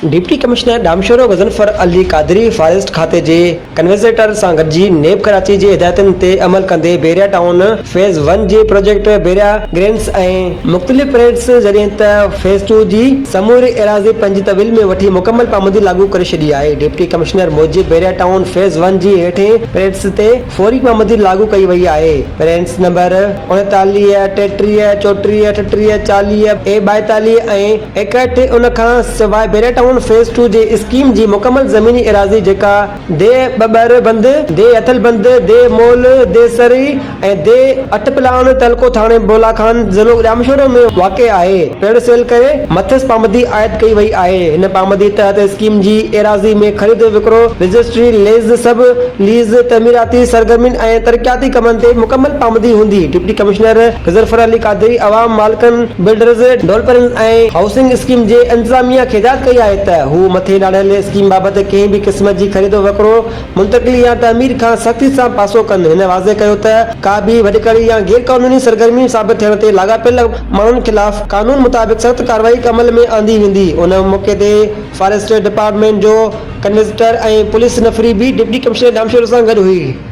Deputy commissioner Jamshoro Ghazanfar Ali Qadri forest کاتي جي ڪنويزيٽر سان گڏجي نيب ڪراچي جي هدايتن تي عمل ڪندي بحريا ٽائون فيز ون جي پروجيڪٽ بحريا گرينس ۽ مختلف پريڊس جڏهن ته فيز ٽو جي سموري ايراضي پنهنجي طويل ۾ وٺي مڪمل پابندي لاڳو ڪري ڇڏي آهي. ڊپٽي ڪمشنر موجب بحريا ٽائون فيز ون جي هيٺين پريڊس تي فوري پابندي لاڳو ڪئي وئي آهي. پريڊس نمبر 39، 33، 34، 38، 40، اي 42 ۽ 61 ان کان سواء بحريا ٽائون فيز ٽو جي اسڪيم جي مڪمل زميني ايراضي جيڪا ديهه ٻٻر بند، ديهه اٿل بند، ديهه مول، ديهه سري ۽ ديهه اٺ پلاڻ تعلقو ٿاڻي بولا خان ضلعو ڄامشورو ۾ واقع آهي پڻ سيل ڪري مٿس پابندي عائد ڪئي وئي آهي. هن پابندي تحت اسڪيم جي ايراضي ۾ خريد وڪرو، رجسٽري، ليز، سب ليز، تعميراتي سرگرمين ۽ ترقياتي ڪمن تي مڪمل پابندي هوندي. ڊپٽي ڪمشنر غضنفر علي قادري عوام، مالڪن، بلڊرز، ڊولپرن ۽ هائوسنگ اسڪيم جي انتظاميا کي هدايت ڪئي آهي ته هو مٿي ڄاڻايل اسڪيم بابت ڪنهن به قسم جي خريد و وڪرو، منتقلي يا تعمير کان سختي سان پاسو ڪن. هن واضح ڪيو ته ڪا به وڏڪڙي يا غير قانوني سرگرمي ثابت ٿيڻ تي لاڳاپيل ماڻهن خلاف قانون مطابق سخت ڪارروائي عمل ۾ آندي ويندي. ان موقعي تي فاريسٽ ڊپارٽمينٽ جو ڪنويزٽر ۽ پوليس نفري به ڊپٽي ڪمشنر ڄامشورو سان گڏ هئي.